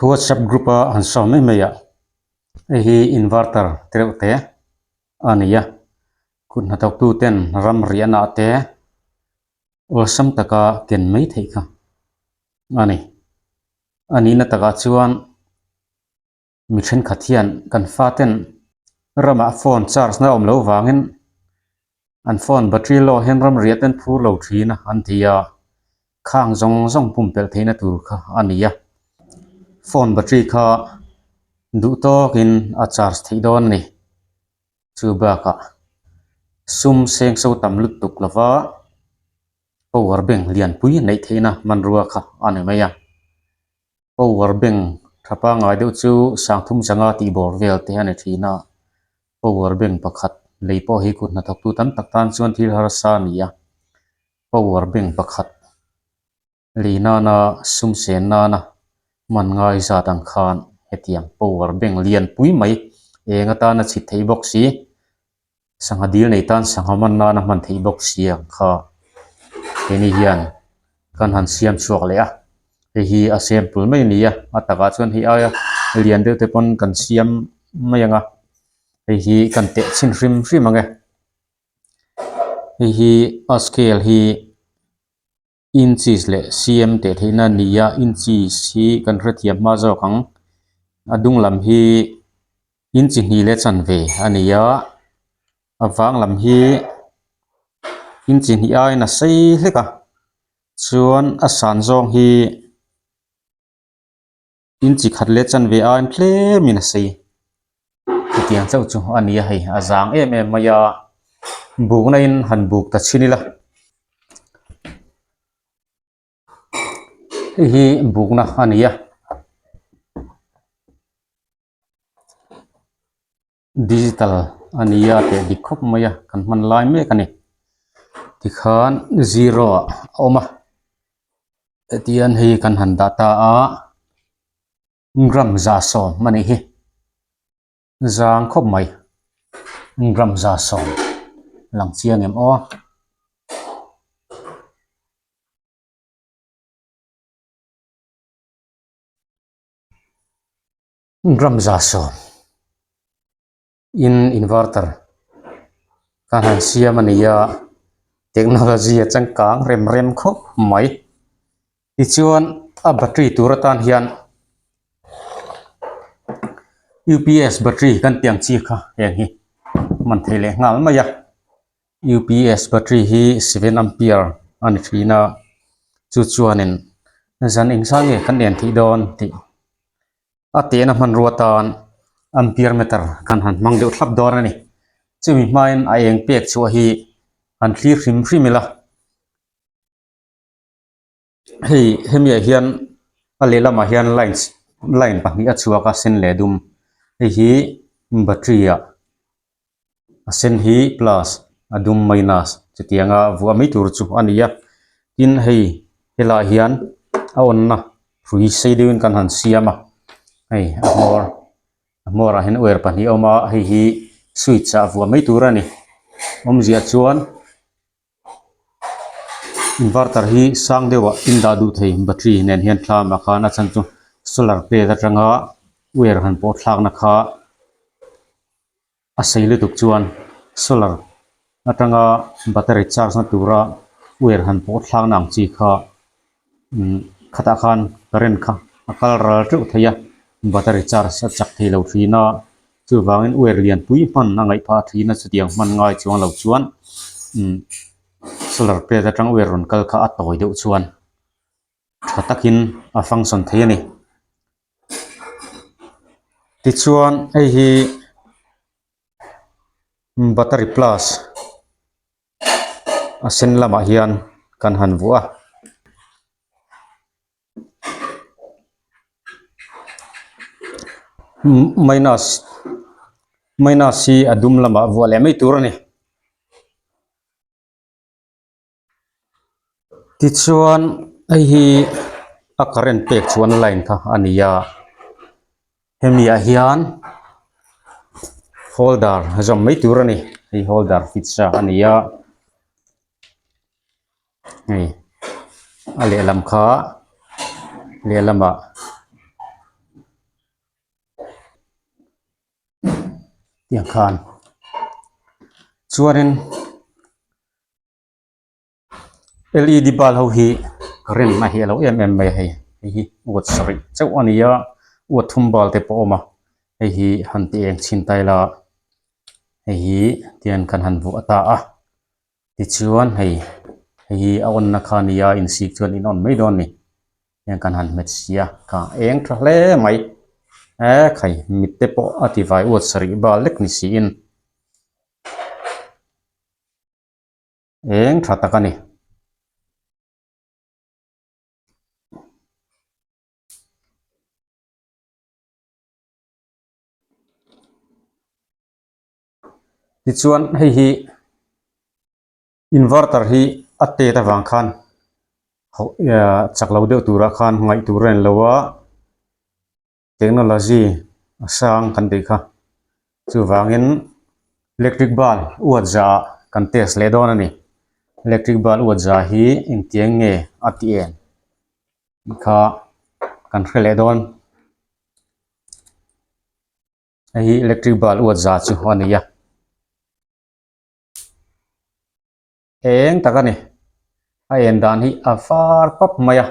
WhatsApp group a han sawi mai mai ah hei hi inverter te reuh te a ni a kut hnathawk tu ten ram riahna ah te awlsam taka ken mai theih kha a ni a nihna takah chuan. Mi thenkhat hian kan faten ramah phone charge na awm loh vangin an phone battery low hian ram riah ten phur lo thin a an ti a, khang zawng zawng pumpelh theihna tur kha a ni a, phone battery kha duh tawkin a charge theih dawn a ni. Chu bakah sum seng so tam lutuk lova power bank lianpui neih theihna hmanrua kha a ni mai a. Power bank tha pangngai deuh chu sangthum zanga tih bawr vel te a ni thin a, power bank pakhat lei pawh hi kut hnathawktu tam tak tan chuan thil harsa a ni a, power bank pakhat lei nana sum sen nana hman ngai zat ang khan hetiang power bank lian pui mai eng atana chhit theih bawk si. Sangha dil nei tan sangha man nana hman theih bawk si ang kha keini hian kan han siam chhuak leh a hei hi a sample mai a ni a a takah chuan hei aia lian deuh te pawn kan siam mai ang a hei hi kan teh chhin hrim hrim ang e hei hi a scale hi. Inches leh cm teh theihna a ni a inches hi kan hrethiam hma zawk ang a dung lam hi inchi hnih leh chanve a ni a a vang lam hi inchi hnih aiin a sei hlek a chuan a san zawng hi. Inchi khat leh chanve aiin tlemin a sei. Chutiang chauh chu a ni a hei a zang em em mai a bukna in han buk ta chhin ila hei hi bukna a ni a. Digital a ni a teh dik khawp mai a kan hman lai mek a ni tikhan zero ah a awm a hetiang hei kan han dah ta a gram 10 a nih hi zang khawp mai gram 10 lang chiang em aw. Gram 10 in inverter kan han siam a ni a technology a changkang rem rem khawp mai tichuan a battery tur atan hian U_P_S battery kan tih ang chi kha heng hi hman theih leh nghal mai a U_P_S battery hi seven ampere a ni thin a chu chuanin zan engzah nge kan en theih dawn tih. A tehna hmanrua tan ampere meter kan han hmang deuh thlap dawn a ni. Chumi hmain a eng pek chhuah hi han thlir hrim hrim ila. Hei hemiah hian a lehlamah hian lines line pahnih a chhuak a sen leh dum. Hei hi battery ah a sen hi plus a dum minus chutianga vuah mai tur chu a ni a tin hei helaiah hian a on na hrui sei deuhin kan han siam a hei a hmawr a hmawrah hian wire pahnih a awm a hei hi switch ah vuah mai tur a ni awmzia chuan inverter hi sang deuh ah in dah duh thei battery nen hian thlam ah khan a chhan chu solar plate atanga wire han pawh thlakna kha. A sei lutuk chuan solar atanga battery charge na tura wire han pawh thlakna ang chi kha umm khatah khan current kha a kal ral teuh thei a battery charge a chak thei lo thin a chuvangin wire lian pui hman a ngaih phah thin a chutiang hman ngai chuang lo chuan umm solar plate atang wire rawn kal kha a tawi deuh chuan tha takin a function thei a ni. Tichuan hei hi battery plus a sen lamah hian kan han vuah a. Minus minus hi a dum lamah vuah leh mai tur a ni. Tichuan hei hi a current pek chuan line kha a ni a hemi ah hian holder zawm mai tur a ni hei holder fit sa a ni a. Hei a lehlam kha lehlamah tiang khan chuanin L E D bulb ho hi current a heh lo em em mai a hei hei hi watt sarih chauh a ni a watt thum bulb te pawh a awm a hei hi han ti eng chhin ta ila hei hi tian kan han vuah ta a tichuan hei hei hi a on na kha a ni a insik chuan in on mai dawn a ni heng kan han hmet si a kha eng tha hle mai eh khai mit te pawh a ti vai watt sarih bal lek ni siin. Eng tha tak a ni. Tichuan hei hi inverter hi a tet avang khan chak lo deuh turah khan ngaih tur a ni lo a. Technology a sang kan tih kha chuvangin electric bulb uat za ah kan test leh dawn a ni electric bulb uat za hi engtiang nge a tih em tih kha kan hre leh dawn hei hi electric bulb uat za chu a ni a eng tak a ni a en dan hi a var pap mai a.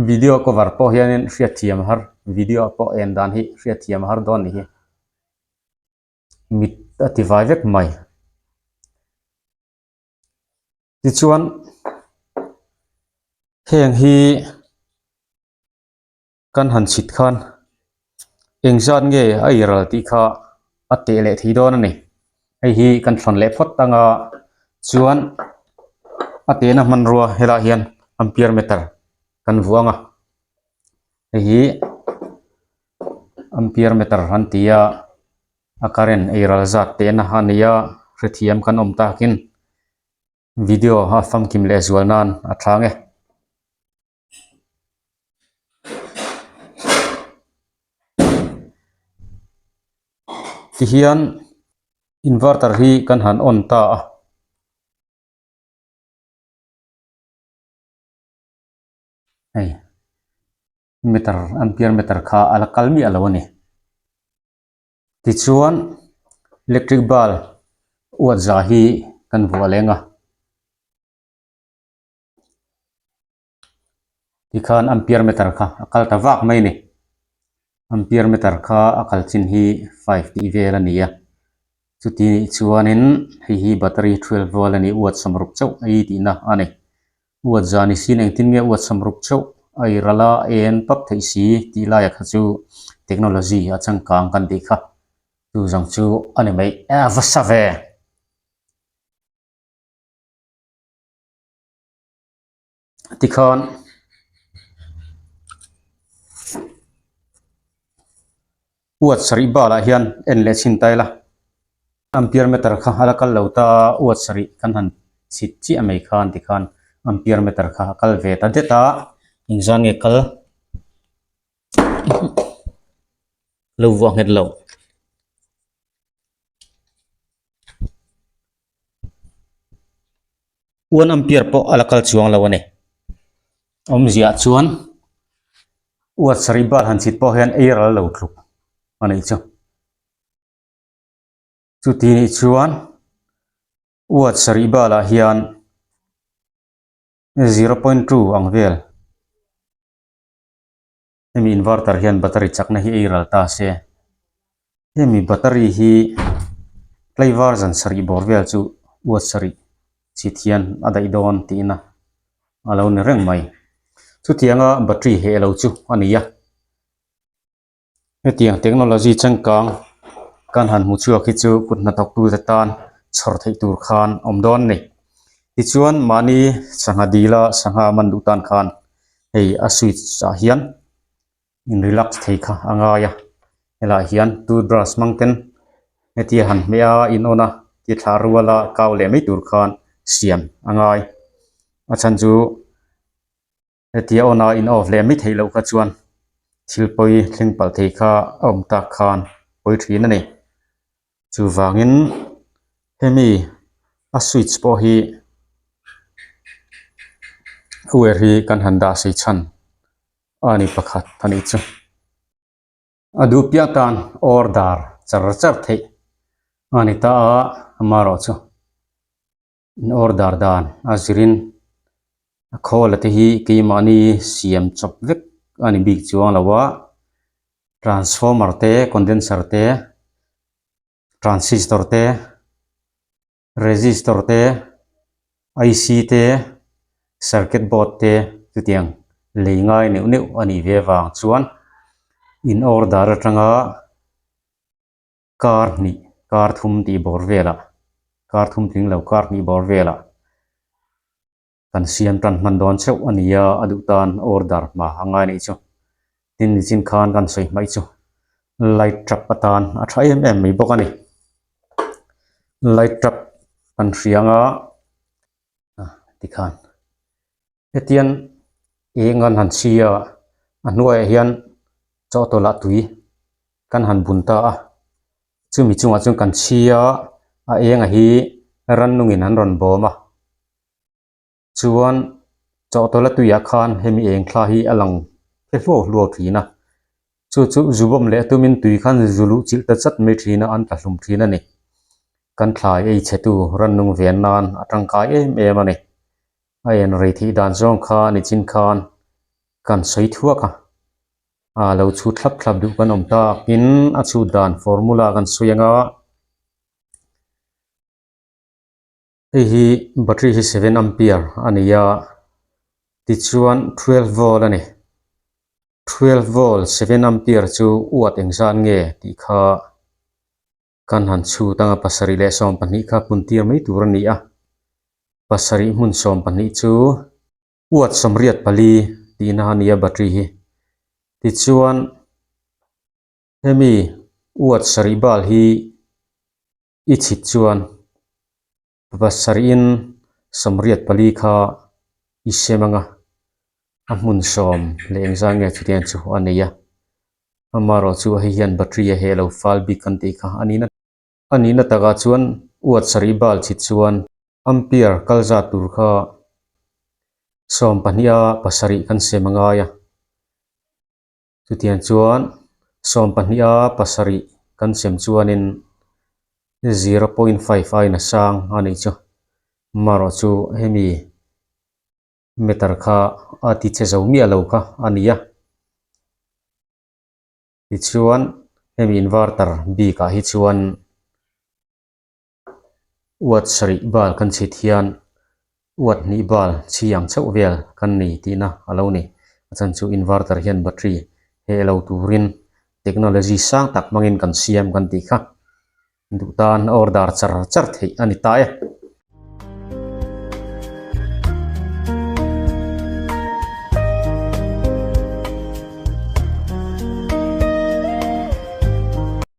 Video cover pawh hianin hriatthiam a har video ah pawh en dan hi hriatthiam a har dawn ni hi mit a ti vai vek mai tichuan heng hi Kan han chhit khan engzat nge a iral tih kha a teh leh thei dawn a ni. Hei hi kan thlawn leh phawt anga chuan a tehna hmanrua helaiah hian ampere meter kan vuang a. Hei hi ampere meter an ti a, a current eiral zat tehna a ni a, hrethiam kan awm takin video a famkim lehzual nan a tha ang e. Tihian inverter hi kan han on ta a. Hei meter ampere meter kha a la kal miah lo a ni. Tichuan electric bulb uat za hi kan vuah leng a. Tikhan ampere meter kha a kal ta vak mai a ni. Ampere meter kha a kal chin hi five tih vel a ni a. Chuti nih chuanin hei hi battery 12 volt a ni watt sawmruk chauh a ei tihna a ni. Watt za ni siin engtin nge watt sawmruk chauh a ei ral a, a en pap theih si tih laiah kha chu technology a changkang kan tih kha. Chu zawng chu a ni mai. A va sa ve! Tikhan watt sarih balah hian en leh chhin ta ila ampere meter kha a la kal lo ta a watt sarih kan han chhit chiah mai khan tikhan ampere meter kha a kal ve ta det a engzan nge kal lo vuah nghet loh. One ampere pawh a la kal chuang lo a ni. Awmziah chuan watt sarih bulb han chhit pawh hian ei ral lo tluk a nih chu. Chuti nih chuan watt sarih bulb ah hian 0.2 ang vel Hemi inverter hian battery chakna hi ei ral ta se. Hemi battery hi tlaivar zan sarih bawr vel chu watt sarih chhit hian a daih dawn tihna a lo ni reng mai. Chutianga battery heh lo chu a ni a. Hetiang technology changkang kan han hmu chhuak hi chu kut hnathawktute tan chhawr theih tur khan awm dawn a ni. Tichuan mahni sangha dila sangha man duh tan khan hei a switch ah hian in relax thei kha a ngai a helaiah hian toothbrush hmang ten hetia han hmeh a in on a ti thlah rual a kau leh mai tur khan siam a ngai a chhan chu. Hetia on a in off leh mai theih loh kha chuan thil pawi thleng palh thei kha a awm tak khan pawi thin a ni. Chuvangin hemi a switch pawh hi. Wire hi kan han dah sei chhan a ni pakhat a nih chu. A duh piah tan order char char theih a ni ta a, amaherawhchu in order dan a zirin a khawl te hi keimahni siam chawp vek a ni bik chuang lo a, transformer te condenser te transistor te. Resistor te, IC te, circuit board te chutiang lei ngai neuh neuh a nih ve vang chuan in order atanga kar hnih kar thum tih bawr velah kar thum tling lo kar hnih bawr velah Kan siam tan hman dawn cheuh a ni a, a duh tan order hma a ngai anih chu. Tin nichin khan kan sawi hmaih chu light trap atan a tha em em mai bawk a ni. Light trap kan hria anga tikhan hetiang eng an han chhi a, a hnuaiah hian chawhtawlh ah tui kan han bun ta a, chumi chungah chuan kan chhi a, a enga hi rannungin an rawn bawm a. Chuan chawhtawlh a tuiah khan hemi eng thla hi a lang phe hluau hluau thin a, chu chu zu bawm leh tumin tui khan zu luh chilh ta chat mai thin a, an tla hlum thin a ni. Kan thlai ei chhetu rannung ven nan a tangkai em em a ni. A en rei theih dan zawng kha nichin khan kan sawi thuak a, a lo chhut thlap thlap duh kan awm takin a chhut dan formula kan sawi anga. Hei hi battery hi seven ampere a ni a tichuan twelve volt a ni twelve volt seven ampere chu watt engzat nge tih kha kan han chhut anga pasarih leh 12 kha hmun tir mai tur a ni a pasarih hmun 12 chu watt 84 tihna a ni a battery hi tichuan hemi watt sarih bal hi. I chhit chuan pasarihin 84 kha i sem anga a hmun sawm leh engzah nge chutiang chu a nei a amaherawh chu hei hian battery a heh lo fal bik kan tih kha a nihna a nihna takah chuan watt sarih bal chhit chuan ampere kal zat tur kha 12 a pasarih kan sem a ngai a. Chutiang chuan 12 a pasarih kan sem chuanin 0.5 aiin a sang a nih chu. Marawh chu hemi meter kha a ti che zo miah lo kha a ni a. Tichuan hemi inverter bikah hi chuan Watt sarih bal kan chhit hian watt hnih bal chhi ang chauh vel kan nei tihna a lo ni. A chhan chu inverter hian battery heh lo turin technology sang tak hmangin kan siam kan tih kha duh tan order char char theih a ni ta e.